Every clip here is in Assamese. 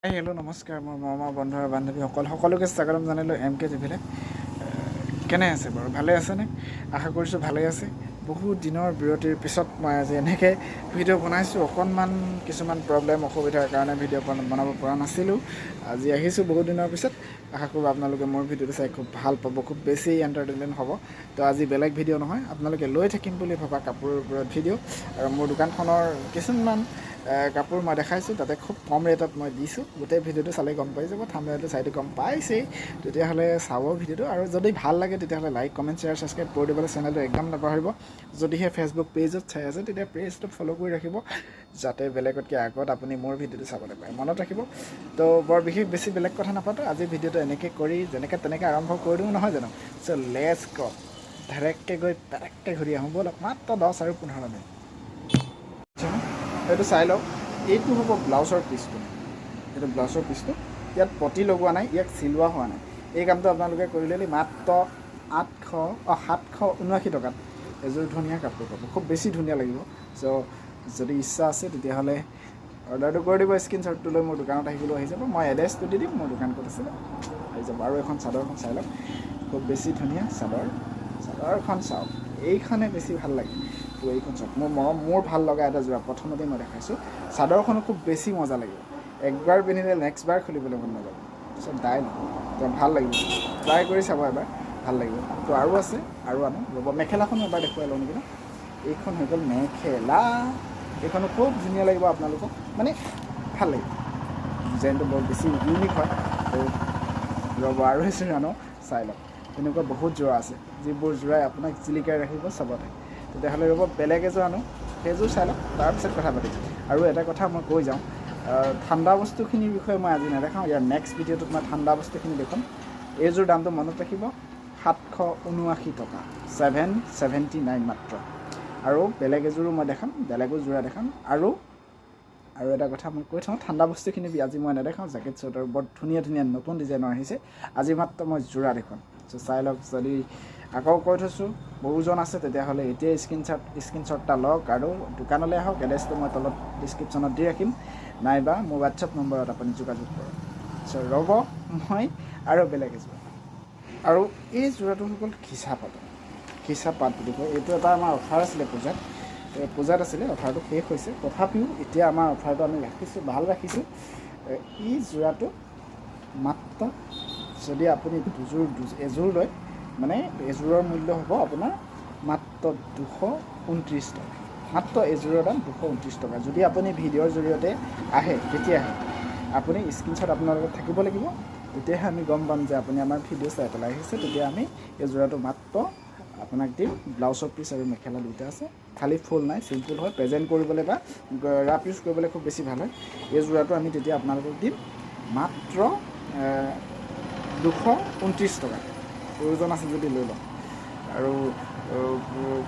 হাই, হেল্ল', নমস্কাৰ মোৰ মৰমৰ বন্ধু আৰু বান্ধৱীসকল। সকলোকে স্বাগতম জনালোঁ এম কে টিভিলৈ। কেনে আছে বাৰু? ভালে আছেনে? আশা কৰিছোঁ ভালেই আছে। বহুত দিনৰ বিৰতিৰ পিছত মই আজি এনেকৈ ভিডিঅ' বনাইছোঁ। অকণমান কিছুমান প্ৰব্লেম, অসুবিধাৰ কাৰণে ভিডিঅ' বনাব পৰা নাছিলোঁ। আজি আহিছোঁ বহুত দিনৰ পিছত। আশা কৰোঁ আপোনালোকে মোৰ ভিডিঅ'টো চাই খুব ভাল পাব, খুব বেছি এণ্টাৰটেইনমেণ্ট হ'ব। তো আজি বেলেগ ভিডিঅ' নহয়, আপোনালোকে লৈ থাকিম বুলি ভবা কাপোৰৰ ওপৰত ভিডিঅ' আৰু মোৰ দোকানখনৰ কিছুমান কাপোৰ মই দেখাইছোঁ। তাতে খুব কম ৰেটত মই দিছোঁ। গোটেই ভিডিঅ'টো চালে গম পাই যাব। থাম্বনেইলটো চাইতো গম পাইছেই। তেতিয়াহ'লে চাব ভিডিঅ'টো আৰু যদি ভাল লাগে, তেতিয়াহ'লে লাইক, কমেণ্ট, শ্বেয়াৰ, ছাবস্ক্ৰাইব কৰি দিবলৈ চেনেলটো একদম নাপাহৰিব। যদিহে ফেচবুক পেজত চাই আছে, তেতিয়া পেজটো ফ'ল' কৰি ৰাখিব, যাতে বেলেগতকৈ আগত আপুনি মোৰ ভিডিঅ'টো চাবলৈ পাৰে। মনত ৰাখিব। তো বৰ বিশেষ বেছি বেলেগ কথা নাপাতোঁ। আজি ভিডিঅ'টো এনেকৈ কৰি যেনেকৈ তেনেকৈ আৰম্ভ কৰি দিওঁ, নহয় জানো? চ' let's গ'। ধেৰেককৈ গৈ পেৰেককৈ ঘূৰি আহোঁ ব'লক। মাত্ৰ 10 আৰু 15 মিনিট। এইটো চাই লওক। এইটো হ'ব ব্লাউজৰ পিচটো। এইটো ব্লাউজৰ পিচটো। ইয়াত পতি লগোৱা নাই, ইয়াক চিলোৱা হোৱা নাই। এই কামটো আপোনালোকে কৰি ল'লে মাত্ৰ 800, অঁ, 779 টকাত এযোৰ ধুনীয়া কাপোৰ পাব। খুব বেছি ধুনীয়া লাগিব। চ' যদি ইচ্ছা আছে, তেতিয়াহ'লে অৰ্ডাৰটো কৰি দিব। স্ক্ৰীনশ্বটটো লৈ মোৰ দোকানত আহিবলৈও আহি যাব। মই এড্ৰেছটো দি দিম, মোৰ দোকান ক'ত আছিলে, আহি যাব। আৰু এখন চাদৰখন চাই লওক। খুব বেছি ধুনীয়া চাদৰ। চাদৰখন চাওক, এইখনে বেছি ভাল লাগে। তো এইখন চাওক, মোৰ মৰম, মোৰ ভাল লগা এটা যোৰা প্ৰথমতে মই দেখাইছোঁ। চাদৰখনো খুব বেছি মজা লাগিব। একবাৰ পিন্ধিলে নেক্সট বাৰ খুলিবলৈ মন নাযাব। পিছত দাই নহয়, তো ভাল লাগিব। ট্ৰাই কৰি চাব এবাৰ, ভাল লাগিব। তো আৰু আছে, আৰু আনো ৰ'ব। মেখেলাখনো এবাৰ দেখুৱাই লওঁ নেকি ন? এইখন হৈ গ'ল মেখেলা। এইখনো খুব ধুনীয়া লাগিব আপোনালোকক, মানে ভাল লাগিব। ডিজাইনটো বৰ বেছি ইউনিক হয়। তো ৰ'ব, আৰু এযোৰ আনো, চাই লওক। তেনেকুৱা বহুত যোৰা আছে, যিবোৰ যোৰাই আপোনাক জিলিকাই ৰাখিব চবতে। তেতিয়াহ'লে ৰ'ব, বেলেগ এযোৰ আনো, সেইযোৰ চাই লওক, তাৰপিছত কথা পাতিম। আৰু এটা কথা মই কৈ যাওঁ, ঠাণ্ডা বস্তুখিনিৰ বিষয়ে মই আজি নেদেখাওঁ। ইয়াৰ নেক্সট ভিডিঅ'টোত মই ঠাণ্ডা বস্তুখিনি দেখুৱাম। এইযোৰ দামটো মনত ৰাখিব, 779 টকা, 779 মাত্ৰ। আৰু বেলেগ এযোৰো মই দেখাম, বেলেগো যোৰা দেখাম। আৰু আৰু এটা কথা মই কৈ থওঁ, ঠাণ্ডা বস্তুখিনি আজি মই নেদেখাওঁ। জেকেট, চুৱেটাৰ বৰ ধুনীয়া ধুনীয়া নতুন ডিজাইনৰ আহিছে। আজি মাত্ৰ মই যোৰা দেখুৱাম। চ' চাই লওক। যদি আকৌ কৈ থৈছোঁ, প্ৰয়োজন আছে, তেতিয়াহ'লে এতিয়াই স্ক্ৰীনশ্বট এটা লওক আৰু দোকানলৈ আহক। এড্ৰেছটো মই তলত ডিছক্ৰিপশ্যনত দি ৰাখিম, নাইবা মোৰ হোৱাটছএপ নম্বৰত আপুনি যোগাযোগ কৰক। চ' ৰ'ব, মই আৰু বেলেগ এযোৰ। আৰু এই যোৰাটো হৈ গ'ল খিচা পাতৰ, খিচা পাত বুলি কয়। এইটো এটা আমাৰ অফাৰ আছিলে পূজাত। এই পূজাত আছিলে, অফাৰটো শেষ হৈছে। তথাপিও এতিয়া আমাৰ অফাৰটো আমি ৰাখিছোঁ, ভাল ৰাখিছোঁ। এই যোৰাটো মাত্ৰ যদি আপুনি দুযোৰ এযোৰ লয়, মানে এযোৰৰ মূল্য হ'ব আপোনাৰ মাত্ৰ 229 টকা। মাত্ৰ এযোৰৰ দাম 229 টকা। যদি আপুনি ভিডিঅ'ৰ জৰিয়তে আহে, তেতিয়াহে আপুনি স্ক্ৰীনশ্বট আপোনাৰ লগত থাকিব লাগিব। তেতিয়াহে আমি গম পাম যে আপুনি আমাৰ ভিডিঅ' চাই পেলাই আহিছে। তেতিয়া আমি এই যোৰাটো মাত্ৰ আপোনাক দিম। ব্লাউজৰ পিচ আৰু মেখেলা দুয়োটা আছে, খালী ফুল নাই। চিম্পুল হয়, প্ৰেজেণ্ট কৰিবলৈ বা ৰাফ ইউজ কৰিবলৈ খুব বেছি ভাল হয়। এই যোৰাটো আমি তেতিয়া আপোনালোকক দিম মাত্ৰ 229 টকা। প্ৰয়োজন আছে যদি লৈ লওক। আৰু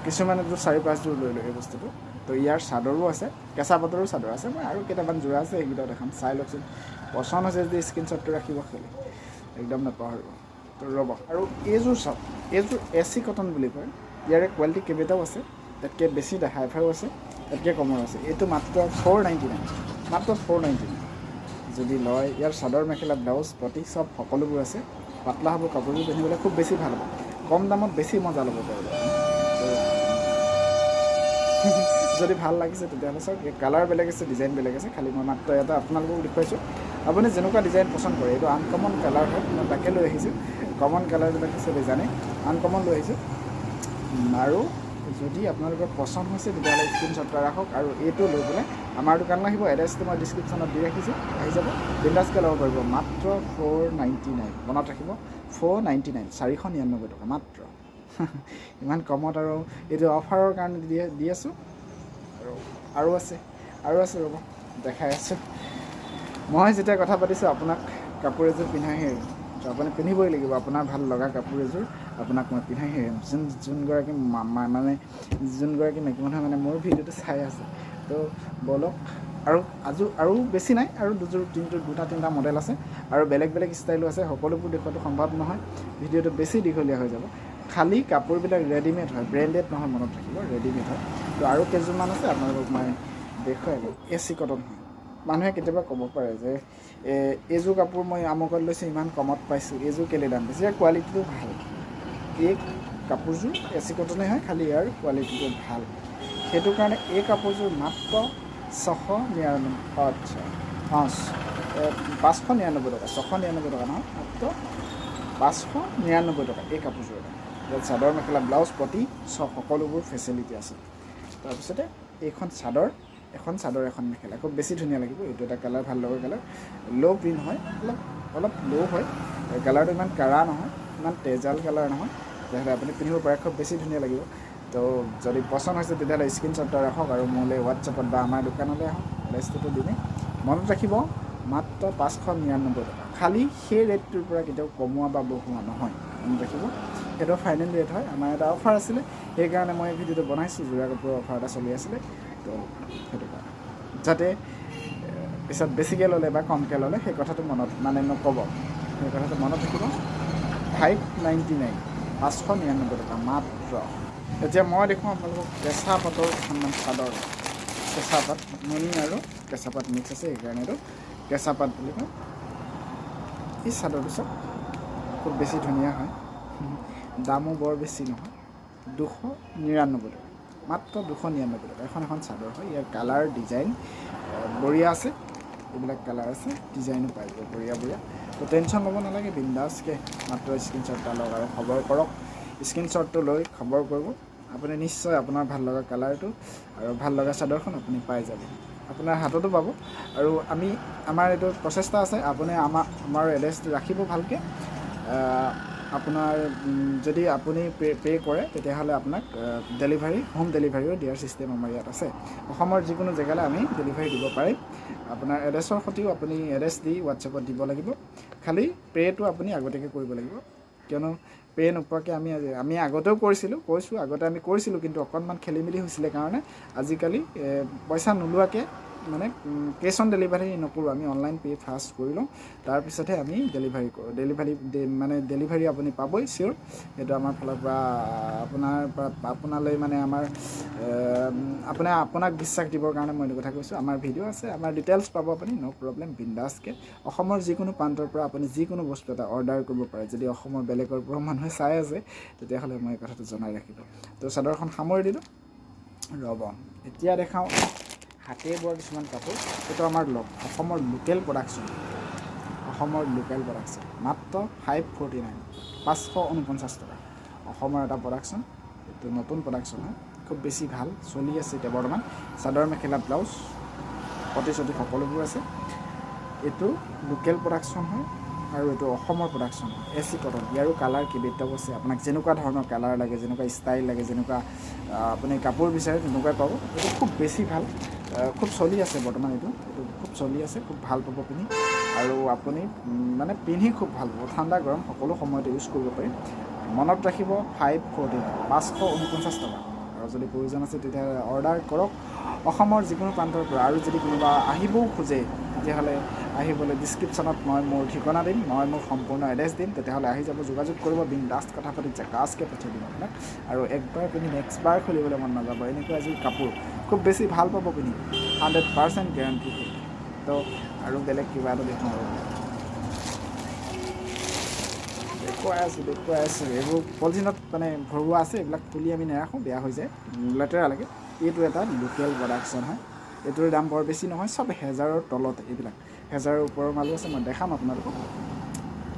কিছুমানেতো চাৰি পাঁচযোৰ লৈ লয় এই বস্তুটো। তো ইয়াৰ চাদৰো আছে, কেঁচা পাতৰো চাদৰ আছে। মই আৰু কেইটামান যোৰা আছে, সেইকেইটাও দেখাম। চাই লওকচোন। পচন্দ হৈছে যদি স্ক্ৰীনশ্বটটো ৰাখিব খালি, একদম নাপাহৰিব। তো ৰ'ব, আৰু এইযোৰ চাওক। এইযোৰ এ চি কটন বুলি কয়। ইয়াৰে কোৱালিটি কেইবাটাও আছে। ইয়াতকৈ বেছি হাই ফাইও আছে, ইয়াতকৈ কমৰো আছে। এইটো মাত্ৰ 499, মাত্ৰ 499 যদি লয়। ইয়াৰ চাদৰ মেখেলা, ব্লাউজ, পতি চব সকলোবোৰ আছে। পাতলা হ'ব কাপোৰযোৰ, পিন্ধিবলৈ খুব বেছি ভাল হ'ব। কম দামত বেছি মজা ল'ব পাৰিব। তো যদি ভাল লাগিছে, তেতিয়াহ'লে চাওক। কালাৰ বেলেগ আছে, ডিজাইন বেলেগ আছে। খালি মই মাত্ৰ এটা আপোনালোকক দেখুৱাইছোঁ। আপুনি যেনেকুৱা ডিজাইন পচন্দ কৰে। এইটো আনকমন কালাৰ হয়, মই তাকে লৈ আহিছোঁ। কমন কালাৰবিলাক চবেই জানে, আনকমন লৈ আহিছোঁ। আৰু যদি আপোনালোকৰ পচন্দ হৈছে, তেতিয়াহ'লে স্ক্ৰীনশ্বট এটা ৰাখক আৰু এইটো লৈ পেলাই আমাৰ দোকানলৈ আহিব। এড্ৰেছটো মই ডিছক্ৰিপশ্যনত দি ৰাখিছোঁ, আহি যাব, বিন্দাছকৈ ল'ব পাৰিব। মাত্ৰ 499, মনত ৰাখিব, 499, 499 টকা মাত্ৰ। ইমান কমত আৰু এইটো অফাৰৰ কাৰণে দি আছোঁ। আৰু আৰু আছে, আৰু আছে, ৰ'ব, দেখাই আছোঁ। মই যেতিয়া কথা পাতিছোঁ, আপোনাক কাপোৰ এযোৰ পিন্ধাইহে এৰিম। তো আপুনি পিন্ধিবই লাগিব। আপোনাৰ ভাল লগা কাপোৰ এযোৰ আপোনাক মই পিন্ধাইহে এৰিম। যোনগৰাকী মানে যোনগৰাকী মাইকী মানুহে মানে মোৰ ভিডিঅ'টো চাই আছে। তো ব'লক, আৰু আজি আৰু বেছি নাই, আৰু দুযোৰ তিনিযোৰ, দুটা তিনিটা মডেল আছে আৰু বেলেগ বেলেগ ষ্টাইলো আছে। সকলোবোৰ দেখুৱাটো সম্ভৱ নহয়, ভিডিঅ'টো বেছি দীঘলীয়া হৈ যাব। খালী কাপোৰবিলাক ৰেডিমেড হয়, ব্ৰেণ্ডেড নহয়, মনত ৰাখিব, ৰেডিমেড হয়। তো আৰু কেইযোৰমান আছে, আপোনালোকক মই দেখুৱাই দিওঁ। এ চি কটন হয়। মানুহে কেতিয়াবা ক'ব পাৰে যে এইযোৰ কাপোৰ মই আমুকত লৈছোঁ, ইমান কমত পাইছোঁ, এইযোৰ কেলৈ দাম বেছি? ইয়াৰ কোৱালিটিটো ভাল। এই কাপোৰযোৰ এ চি কটনেই হয়, খালি ইয়াৰ কোৱালিটিটো ভাল। সেইটো কাৰণে এই কাপোৰযোৰ মাত্ৰ 699, আচ্ছা, অঁ, 599 টকা, 699 টকা নহয়, মাত্ৰ 599 টকা এই কাপোৰযোৰৰ দাম। ইয়াত চাদৰ মেখেলা, ব্লাউজ, পতি চব সকলোবোৰ ফেচিলিটি আছে। তাৰপিছতে এইখন চাদৰ, এখন চাদৰ, এখন মেখেলা, খুব বেছি ধুনীয়া লাগিব। এইটো এটা কালাৰ, ভাল লগা কালাৰ, ল' প্ৰিণ্ট হয়, অলপ অলপ ল' হয় কালাৰটো, ইমান কাৰা নহয়, ইমান তেজাল কালাৰ নহয়। তেতিয়াহ'লে আপুনি পিন্ধিব পাৰে, খুব বেছি ধুনীয়া লাগিব। তো যদি পচন্দ হৈছে, তেতিয়াহ'লে স্ক্ৰীনশ্বট এটা ৰাখক আৰু মোলৈ হোৱাটছএপত বা আমাৰ দোকানলৈ আহক। এড্ৰেছটোতো দিমেই, মনত ৰাখিব, মাত্ৰ 599 টকা। খালি সেই ৰেটটোৰ পৰা কেতিয়াও কমোৱা বা বঢ়োৱা নহয়, মনত ৰাখিব, সেইটো ফাইনেল ৰেট হয়। আমাৰ এটা অফাৰ আছিলে, সেইকাৰণে মই এই ভিডিঅ'টো বনাইছোঁ। যোৰা কাপোৰৰ অফাৰ এটা চলি আছিলে, তো সেইটো কাৰণে যাতে পিছত বেছিকৈ ল'লে বা কমকৈ ল'লে সেই কথাটো মনত মানে নক'ব, সেই কথাটো মনত ৰাখিব। 599, 599 টকা মাত্ৰ। এতিয়া মই দেখোঁ আপোনালোকক কেঁচা পাটৰ কেইখনমান চাদৰ। কেঁচা পাট, নুনি আৰু কেঁচা পাট মিক্স আছে, সেইকাৰণে এইটো কেঁচা পাট বুলি কয়। এই চাদৰটো চাওক, খুব বেছি ধুনীয়া হয়। দামো বৰ বেছি নহয়, 299 টকা, মাত্ৰ 299 টকা এখন এখন চাদৰ হয়। ইয়াৰ কালাৰ, ডিজাইন বঢ়িয়া আছে। এইবিলাক কালাৰ আছে, ডিজাইনো পাই যাব বঢ়িয়া বঢ়িয়া। তো টেনশ্যন ল'ব নালাগে, বিন্দাছকৈ মাত্ৰ স্ক্ৰীনশ্বট এটা লওক আৰু খবৰ কৰক। স্ক্ৰীনশ্বটটো লৈ খবৰ কৰিব, আপুনি নিশ্চয় আপোনাৰ ভাল লগা কালাৰটো আৰু ভাল লগা চাদৰখন আপুনি পাই যাব, আপোনাৰ হাততো পাব। আৰু আমি আমাৰ এইটো প্ৰচেষ্টা আছে, আপুনি আমাৰ এড্ৰেছটো ৰাখিব ভালকৈ। আপোনাৰ যদি আপুনি পে' কৰে, তেতিয়াহ'লে আপোনাক ডেলিভাৰী, হোম ডেলিভাৰীও দিয়াৰ ছিষ্টেম আমাৰ ইয়াত আছে। অসমৰ যিকোনো জেগালৈ আমি ডেলিভাৰী দিব পাৰিম। আপোনাৰ এড্ৰেছৰ সৈতেও আপুনি এড্ৰেছ দি হোৱাটছএপত দিব লাগিব। খালি পে'টো আপুনি আগতীয়াকৈ কৰিব লাগিব, কিয়নো পে' নোপোৱাকৈ আমি আগতেও কৰিছিলোঁ, কৈছোঁ, আগতে আমি কৰিছিলোঁ, কিন্তু অকণমান খেলি মেলি হৈছিলে কাৰণে আজিকালি পইচা নোলোৱাকৈ, মানে কেছ অন ডেলিভাৰী নকৰোঁ। আমি অনলাইন পে' ফাৰ্ষ্ট কৰি লওঁ, তাৰপিছতহে আমি ডেলিভাৰী কৰোঁ। ডেলিভাৰী মানে ডেলিভাৰী আপুনি পাবই, চিয়'ৰ। সেইটো আমাৰ ফালৰ পৰা আপোনাৰ পৰা আপোনালৈ মানে আমাৰ আপোনাৰ আপোনাক বিশ্বাস দিবৰ কাৰণে মই এইটো কথা কৈছোঁ। আমাৰ ভিডিঅ' আছে, আমাৰ ডিটেইলছ পাব আপুনি, ন' প্ৰব্লেম। বিন্দাছকৈ অসমৰ যিকোনো প্ৰান্তৰ পৰা আপুনি যিকোনো বস্তু এটা অৰ্ডাৰ কৰিব পাৰে। যদি অসমৰ বেলেগৰ পৰা মানুহে চাই আছে, তেতিয়াহ'লে মই এই কথাটো জনাই ৰাখিলোঁ। তো চাদৰখন সামৰি দিলোঁ। ৰ'ব, এতিয়া দেখাওঁ হাতে বোৱা কিছুমান কাপোৰ। এইটো আমাৰ অসমৰ লোকেল প্ৰডাকশ্যন, অসমৰ লোকেল প্ৰডাকশ্যন, মাত্ৰ 549, 549 টকা। অসমৰ এটা প্ৰডাকশ্যন, এইটো নতুন প্ৰডাকশ্যন হয়, খুব বেছি ভাল চলি আছে এতিয়া বৰ্তমান। চাদৰ মেখেলা, ব্লাউজ, পতি চতি সকলোবোৰ আছে। এইটো লোকেল প্ৰডাকশ্যন হয় আৰু এইটো অসমৰ প্ৰডাকশ্যন হয়, এ চি কটন। ইয়াৰো কালাৰ কেইবাটাও আছে। আপোনাক যেনেকুৱা ধৰণৰ কালাৰ লাগে, যেনেকুৱা ষ্টাইল লাগে, যেনেকুৱা আপুনি কাপোৰ বিচাৰে, তেনেকুৱাই পাব। এইটো খুব বেছি ভাল, খুব চলি আছে বৰ্তমান। এইটো খুব চলি আছে, খুব ভাল পাব পিন্ধি আৰু আপুনি মানে পিন্ধি খুব ভাল পাব। ঠাণ্ডা গৰম সকলো সময়তে ইউজ কৰিব পাৰি। মনত ৰাখিব, 549, 549 টকা। আৰু যদি প্ৰয়োজন আছে, তেতিয়াহ'লে অৰ্ডাৰ কৰক অসমৰ যিকোনো প্ৰান্তৰ পৰা। আৰু যদি কোনোবা আহিবও খোজে, তেতিয়াহ'লে আহিবলৈ ডিছক্ৰিপশ্যনত মই মোৰ ঠিকনা দিম, মই মোৰ সম্পূৰ্ণ এড্ৰেছ দিম। তেতিয়াহ'লে আহি যাব, যোগাযোগ কৰিব, বিন্দাছ কথা পাতি জেকাছকৈ পঠিয়াই দিম আপোনাক। আৰু একবাৰ পিন্ধি নেক্সট বাৰ খুলিবলৈ মন নাযাব, এনেকুৱা এযোৰ কাপোৰ। খুব বেছি ভাল পাব পিন্ধি, 100% গেৰাণ্টি। তো আৰু বেলেগ কিবা এটা দেখোঁ আৰু দেখুৱাই আছোঁ, দেখুৱাই আছোঁ। এইবোৰ পলিথিনত মানে ভৰোৱা আছে, এইবিলাক খুলি আমি নাৰাখোঁ, বেয়া হৈ যায়, লেতেৰা লাগে। এইটো এটা লোকেল প্ৰডাকশ্যন হয়। এইটোৰ দাম বৰ বেছি নহয়, চব হেজাৰৰ তলত। এইবিলাক হেজাৰৰ ওপৰৰ মালো আছে, মই দেখাম আপোনালোকক।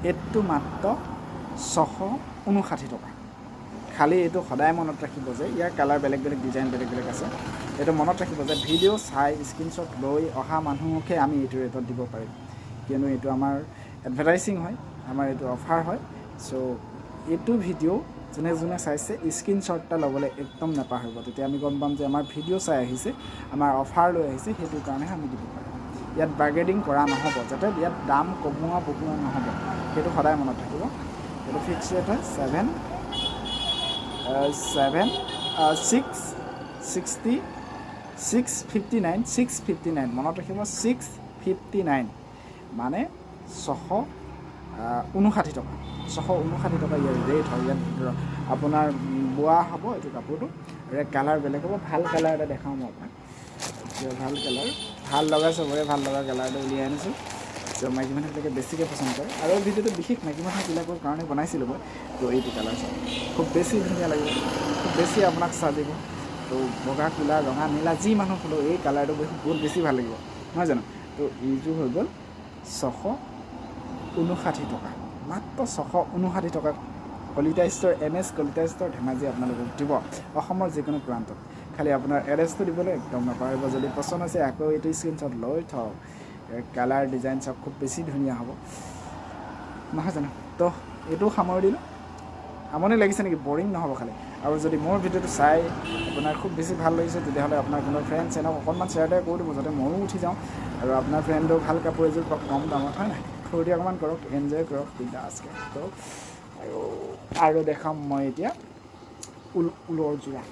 এইটো মাত্ৰ 659 টকা। খালি এইটো সদায় মনত ৰাখিব যে ইয়াৰ কালাৰ বেলেগ বেলেগ, ডিজাইন বেলেগ বেলেগ আছে। এইটো মনত ৰাখিব যে ভিডিঅ' চাই স্ক্ৰীনশ্বট লৈ অহা মানুহকহে আমি এইটো ৰেটত দিব পাৰিম, কিয়নো এইটো আমাৰ এডভাৰটাইজিং হয়, আমাৰ এইটো অফাৰ হয়। চ' এইটো ভিডিঅ' যোনে যোনে চাইছে, স্ক্ৰীনশ্বট এটা ল'বলৈ একদম নাপাহৰিব। তেতিয়া আমি গম পাম যে আমাৰ ভিডিঅ' চাই আহিছে, আমাৰ অফাৰ লৈ আহিছে, সেইটো কাৰণেহে আমি দিব পাৰিম। ইয়াত বাৰ্গেনিং কৰা নহ'ব, যাতে ইয়াত দাম কমোৱা বঢ়োৱা নহ'ব, সেইটো সদায় মনত ৰাখিব। এইটো ফিক্স ৰেট হয়, seven seven six sixty 659, 659, মনত ৰাখিব, 659 মানে 659 টকা। 659 টকা ইয়াৰ ৰেট হয়। ইয়াত আপোনাৰ বোৱা হ'ব এইটো কাপোৰটো আৰু ইয়াৰ কালাৰ বেলেগ হ'ব। ভাল কালাৰ এটা দেখাওঁ মই আপোনাক এতিয়া। ভাল কালাৰ, ভাল লগা, চবৰে ভাল লগা কালাৰটো উলিয়াই আনিছোঁ। চ' মাইকী মানুহবিলাকে বেছিকৈ পচন্দ কৰে আৰু এই ভিডিঅ'টো বিশেষ মাইকী মানুহবিলাকৰ কাৰণে বনাইছিলোঁ মই। তো এইটো কালাৰ চাওক, খুব বেছি ধুনীয়া লাগিব, খুব বেছি আপোনাক সাজিব। তো বগা, ক'লা, ৰঙা, নীলা যি মানুহ হ'লেও এই কালাৰটো বহুত বেছি ভাল লাগিব, নহয় জানো? তো এইযোৰ হৈ গ'ল 659 টকা, মাত্ৰ 659 টকা। Kalita store, MS Kalita store, Dhemaji আপোনালোকক দিব অসমৰ যিকোনো প্ৰান্তত। খালি আপোনাৰ এড্ৰেছটো দিবলৈ একদম নাপাহৰিব। যদি পচন্দ হৈছে আকৌ এইটো স্ক্ৰীনশ্বট লৈ থওক। কালাৰ ডিজাইন চব খুব বেছি ধুনীয়া হ'ব, নহয় জানো? তো এইটো সামৰি দিলোঁ। আমনি লাগিছে নেকি? বৰিং নহ'ব খালি। আৰু যদি মোৰ ভিডিঅ'টো চাই আপোনাৰ খুব বেছি ভাল লাগিছে, তেতিয়াহ'লে আপোনাৰ কোনো ফ্ৰেণ্ড চেনক অকণমান শ্বেয়াৰ টেয়াৰ কৰি দিব, যাতে ময়ো উঠি যাওঁ আৰু আপোনাৰ ফ্ৰেণ্ডেও ভাল কাপোৰ এযোৰ পাওক কম দামত, হয় নাই? ফূৰ্তি অকণমান কৰক, এনজয় কৰক বিন্দাছকৈ। তো আৰু দেখাম মই এতিয়া ঊলৰ যোৰা।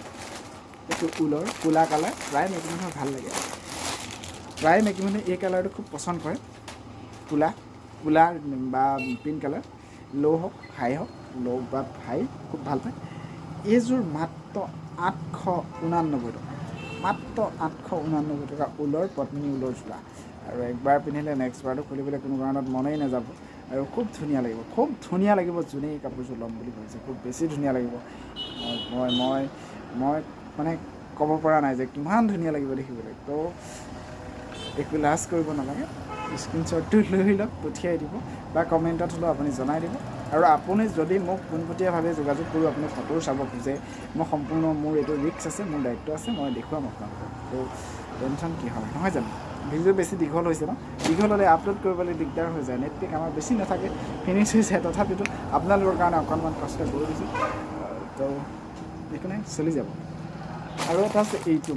এইটো ঊলৰ ক'লা কালাৰ, প্ৰায় মাইকী মানুহৰ ভাল লাগে। প্ৰায় মাইকী মানুহে এই কালাৰটো খুব পচন্দ কৰে, ক'লা বা পিংক কালাৰ, ল' হওক হাই হওক, ল' বা হাই খুব ভাল পায়। এইযোৰ মাত্ৰ 889 টকা, মাত্ৰ 889 টকা ঊলৰ পদ্মিনী ঊলৰ যোৰা। আৰু একবাৰ পিন্ধিলে নেক্সট বাৰটো খুলিবলৈ কোনো কাৰণত মনেই নাযাব আৰু খুব ধুনীয়া লাগিব, খুব ধুনীয়া লাগিব। যোনেই এই কাপোৰযোৰ ল'ম বুলি ভাবিছে খুব বেছি ধুনীয়া লাগিব। মই মই মই মানে ক'ব পৰা নাই যে কিমান ধুনীয়া লাগিব দেখিবলৈ। তো একো লাজ কৰিব নালাগে, স্ক্ৰীনশ্বটটো লৈ লওক, পঠিয়াই দিব বা কমেণ্টত হ'লেও আপুনি জনাই দিব। আৰু আপুনি যদি মোক পোনপটীয়াভাৱে যোগাযোগ কৰোঁ, আপুনি ফটোও চাব খোজে, মই সম্পূৰ্ণ মোৰ এইটো ৰিস্ক আছে, মোৰ দায়িত্ব আছে, মই দেখুৱাম আপোনালোকক। তো টেনশ্যন কি হয়, নহয় জানো? ভিডিঅ' বেছি দীঘল হৈছে ন? দীঘল হ'লে আপলোড কৰিবলৈ দিগদাৰ হৈ যায়, নেটপেক আমাৰ বেছি নাথাকে, ফিনিছ হৈ যায়। তথাপিতো আপোনালোকৰ কাৰণে অকণমান কষ্ট কৰি দিছোঁ, তো একো নাই, চলি যাব। আৰু এটা আছে এইটো,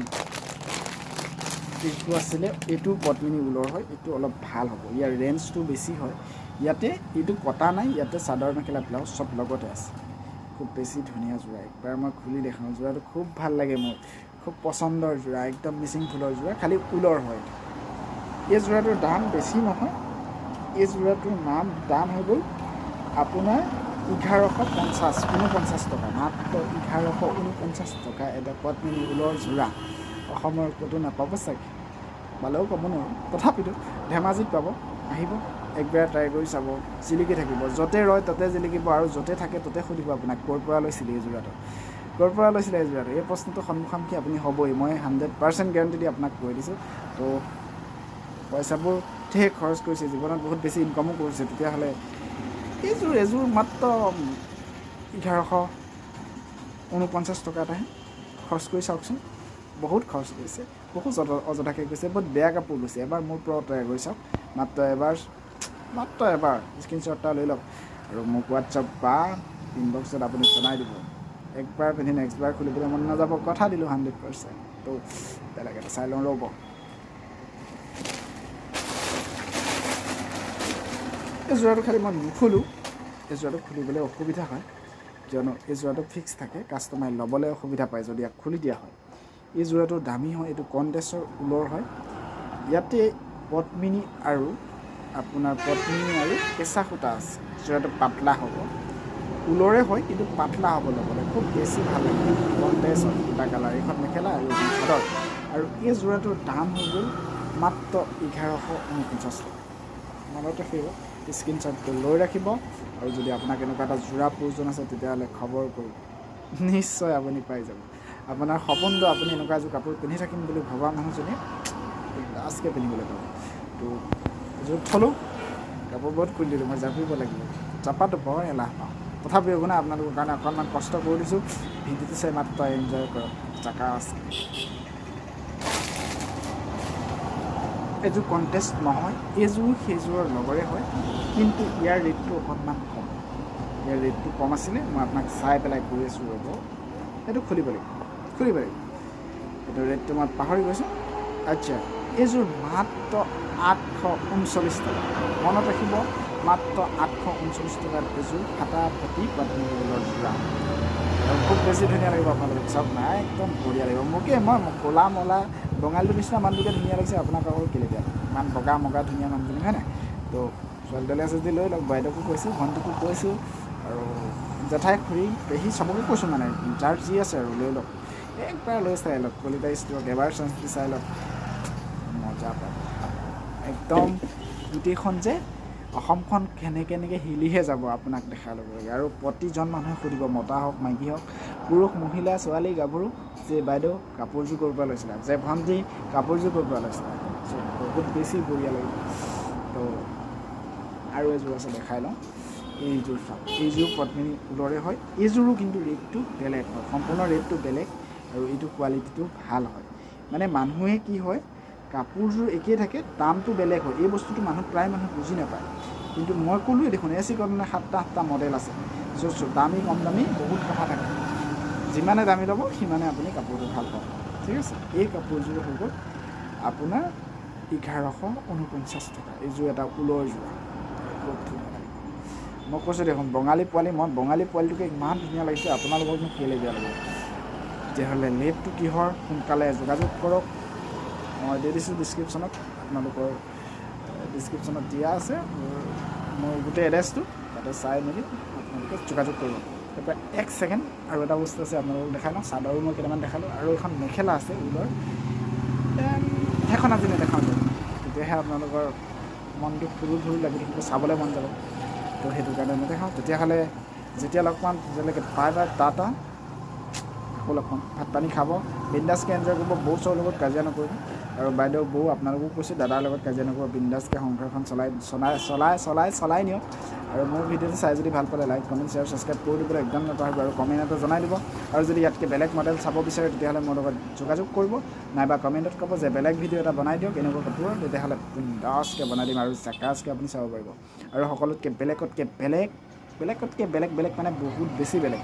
এইটো আছিলে, এইটো পদ্মিনী ঊলৰ হয়, এইটো অলপ ভাল হ'ব, ইয়াৰ ৰেঞ্জটো বেছি হয়। ইয়াতে এইটো কটা নাই, ইয়াতে চাদৰ মেখেলা ব্লাউজ চব লগতে আছে। খুব বেছি ধুনীয়া যোৰা, একবাৰ মই খুলি দেখাওঁ। যোৰাটো খুব ভাল লাগে মোৰ, খুব পচন্দৰ যোৰা, একদম মিচিং ফুলৰ যোৰা, খালি ঊলৰ হয়। এই যোৰাটোৰ দাম বেছি নহয়, এই যোৰাটোৰ দাম হৈ গ'ল আপোনাৰ 1150, 49 টকা, মাত্ৰ 1149 টকা এটা পদ্মিনী ঊলৰ যোৰা। অসমৰ ক'তো নাপাব চাগে, পালেও ক'ব নোৱাৰোঁ, তথাপিতো ধেমাজিত পাব। আহিব একবাৰ ট্ৰাই কৰি চাব, জিলিকি থাকিব, য'তে ৰয় ত'তে জিলিকিব আৰু য'তে থাকে ত'তে সুধিব আপোনাক ক'ৰ পৰা লৈছিলে এই যোৰাটো, ক'ৰ পৰা লৈছিলে এই যোৰাটো। এই প্ৰশ্নটো সন্মুখামুখি আপুনি হ'বই, মই 100% গেৰাণ্টি দি আপোনাক কৈ দিছোঁ। তো পইচাবোৰ ঢেৰ খৰচ কৰিছে, জীৱনত বহুত বেছি ইনকামো কৰিছে, তেতিয়াহ'লে এযোৰ মাত্ৰ 1149 টকা এটাহে খৰচ কৰি চাওকচোন। বহুত খৰচ কৰিছে, বহুত অযথাকৈ গৈছে, বহুত বেয়া কাপোৰ লৈছে। এবাৰ মোৰ পৰা ট্ৰাই কৰি চাওক, মাত্ৰ এবাৰ স্ক্ৰীনশ্বট এটা লৈ লওক আৰু মোক হোৱাটছআপ বা ইনবক্সত আপুনি জনাই দিব। একবাৰ পিন্ধি নেক্সট বাৰ খুলিবলৈ মন নাযাব, কথা দিলোঁ 100%। তো বেলেগ এটা চাই লওঁ ৰ'ব। এই যোৰাটো খালি মই নুখোলোঁ, এই যোৰাটো খুলিবলৈ অসুবিধা হয়, কিয়নো এই যোৰাটো ফিক্স থাকে, কাষ্টমাৰে ল'বলৈ অসুবিধা পায় যদি ইয়াক খুলি দিয়া হয়। এই যোৰাটো দামী হয়, এইটো কণ্টেষ্টৰ ঊলৰ হয়। ইয়াতে পদ্মিনী আৰু আপোনাৰ পদ্মিনী আৰু কেঁচা সূতা আছে। যোৰাটো পাতলা হ'ব, ঊলৰে হয় কিন্তু পাতলা হ'ব, ল'বলৈ খুব বেছি ভাল লাগিব। কণ্টেষ্ট হয়, দুটা কালাৰ, এইখন মেখেলা আৰু এইখন চাদৰ। আৰু এই যোৰাটোৰ দাম হৈ গ'ল মাত্ৰ 1149 টকা। মনত ৰাখিব, স্ক্ৰীনশ্বটটো লৈ ৰাখিব। আৰু যদি আপোনাক এনেকুৱা এটা যোৰা প্ৰয়োজন আছে তেতিয়াহ'লে খবৰ কৰিব, নিশ্চয় আপুনি পাই যাব। আপোনাৰ সপোনটো, আপুনি এনেকুৱা এযোৰ কাপোৰ পিন্ধি থাকিম বুলি ভবা মানুহজনে লাজকৈ পিন্ধিবলৈ পাব। তো এযোৰ থ'লোঁ, কাপোৰ বহুত খুলি দিলোঁ, মই জাপিব লাগিব, জাপাটো বৰ এলাহ পাওঁ, তথাপিও একো নাই, আপোনালোকৰ কাৰণে অকণমান কষ্ট কৰি দিছোঁ। ভিডিঅ'টো চাই মাত্ৰ এনজয় কৰক। জাকাছ এযোৰ কণ্টেষ্ট নহয়, এইযোৰ সেইযোৰৰ লগৰে হয়, কিন্তু ইয়াৰ ৰেটটো অকণমান কম। ইয়াৰ ৰেটটো কম আছিলে, মই আপোনাক চাই পেলাই কৈ আছোঁ ৰ'ব। এইটো খুলিব লাগিব, খুলিব লাগিব, এইটো ৰেটটো মই পাহৰি গৈছোঁ। আচ্ছা, এইযোৰ মাত্ৰ 839 টকা, মনত ৰাখিব, মাত্ৰ 839 টকাত এযোৰ ফাটাফাটি পদ্মিনী ঊলৰ যোৰা। আৰু খুব বেছি ধুনীয়া লাগিব আপোনালোকক, চাওক না, একদম বঢ়িয়া লাগিব। মোকে মই ক'লা মলা বঙালীটোৰ নিচিনা মানুহটোকে ধুনীয়া লাগিছে, আপোনাক আকৌ কেলৈ বেয়া লাগিব? ইমান বগা মগা ধুনীয়া মানুহজনী, হয় নাই? তো ছোৱালী তোৱালী আছে যদি লৈ লওক, বাইদেউকো কৈছোঁ, ভণ্টিকো কৈছোঁ, আৰু জেঠাই খুৰী পেহী চবকে কৈছোঁ, মানে যাৰ যি আছে আৰু লৈ লওক, একবাৰ লৈ চাই লওক। কলিতা ষ্ট'ৰত এবাৰ চান্স দি চাই লওক, মজা। মজা পায় একদম। গোটেইখন যে অসমখন কেনেকৈ এনেকৈ হিলিহে যাব আপোনাক দেখাৰ লগে লগে। আৰু প্ৰতিজন মানুহে সুধিব, মতা হওক মাইকী হওক, পুৰুষ মহিলা ছোৱালী গাভৰু, যে বাইদেউ কাপোৰযোৰ ক'ৰ পৰা লৈছিলা, যে ভণ্টি কাপোৰযোৰ ক'ৰ পৰা লৈছিলা। চ' বহুত বেছি বঢ়িয়া লাগিব। তো আৰু এযোৰ আছে, দেখাই লওঁ। এইযোৰ চাওক, এইযোৰ পদ্মিনী ঊলৰে হয়। এইযোৰো কিন্তু ৰেটটো বেলেগ হয়, সম্পূৰ্ণ ৰেটটো বেলেগ আৰু এইটো কোৱালিটিটো ভাল হয়। মানে মানুহে কি হয়, কাপোৰযোৰ একেই থাকে, দামটো বেলেগ হয়। এই বস্তুটো মানুহ প্ৰায় মানুহে বুজি নাপায়। কিন্তু মই ক'লোৱেই দেখোন, এ চি কটনে সাতটা আঠটা মডেল আছে। চ' দামী কম দামী বহুত কথা থাকে। যিমানে দামী ল'ব, সিমানে আপুনি কাপোৰটো ভাল পাব। ঠিক আছে, এই কাপোৰযোৰ হৈ গ'ল আপোনাৰ 1149 টকা। এইযোৰ এটা ঊলৰ যোৰা, খুব ধুনীয়া লাগিব। মই কৈছোঁ দেখোন, বঙালী পোৱালি, মই বঙালী পোৱালিটোকে ইমান ধুনীয়া লাগিছে, আপোনালোককনো কেলৈ বেয়া লাগিব? তেতিয়াহ'লে লেটটো কিহৰ? সোনকালে যোগাযোগ কৰক। মই দি দিছোঁ ডিছক্ৰিপশ্যনত, আপোনালোকৰ ডিছক্ৰিপশ্যনত দিয়া আছে মোৰ গোটেই এড্ৰেছটো। তাতে চাই মেলি আপোনালোকে যোগাযোগ কৰিব। তাৰপৰা এক ছেকেণ্ড, আৰু এটা বস্তু আছে, আপোনালোকক দেখাই লওঁ। চাদৰো মই কেইটামান দেখালোঁ আৰু এখন মেখেলা আছে ঊলৰ। সেইখন আজি নেদেখাওঁ দিয়ক, তেতিয়াহে আপোনালোকৰ মনটো ফুৰো ফুৰো লাগি থাকিব, চাবলৈ মন যাব। তো সেইটো কাৰণে নেদেখাওঁ। তেতিয়াহ'লে যেতিয়া লগ পাম, তেতিয়ালৈকে বাই বাই, টাটা। আকৌ লগ পাম। ভাত পানী খাব, বিন্দাছকৈ এনজয় কৰিব, বৌ চৌৰ লগত কাজিয়া নকৰিব। আৰু বাইদেউ বৌ আপোনালোকো কৈছোঁ, দাদাৰ লগত কাজিয়া নকৰিব, বিন্দাছকৈ সংসাৰখন চলাই চলাই চলাই চলাই চলাই নিয়ক। আৰু মোৰ ভিডিঅ'টো চাই যদি ভাল পালে, লাইক, কমেণ্ট, শ্বেয়াৰ, ছাবস্ক্ৰাইব কৰি দিবলৈ একদম নাপাহৰিব আৰু কমেণ্ট এটা জনাই দিব। আৰু যদি ইয়াতকৈ বেলেগ মডেল চাব বিচাৰে, তেতিয়াহ'লে মোৰ লগত যোগাযোগ কৰিব, নাইবা কমেণ্টত ক'ব যে বেলেগ ভিডিঅ' এটা বনাই দিয়ক এনেকুৱা কাপোৰৰ। তেতিয়াহ'লে বিন্দাছকৈ বনাই দিম আৰু জাকাছকৈ আপুনি চাব পাৰিব। আৰু সকলোতকৈ বেলেগতকৈ বেলেগ, বেলেগতকৈ বেলেগ, বেলেগ মানে বহুত বেছি বেলেগ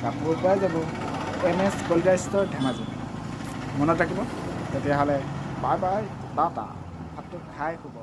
কাপোৰ পাই যাব M S Kalita store, Dhemaji. মনত ৰাখিব। তেতিয়াহ'লে বাই বাই, টাটা। ভাতটো খাই শুব।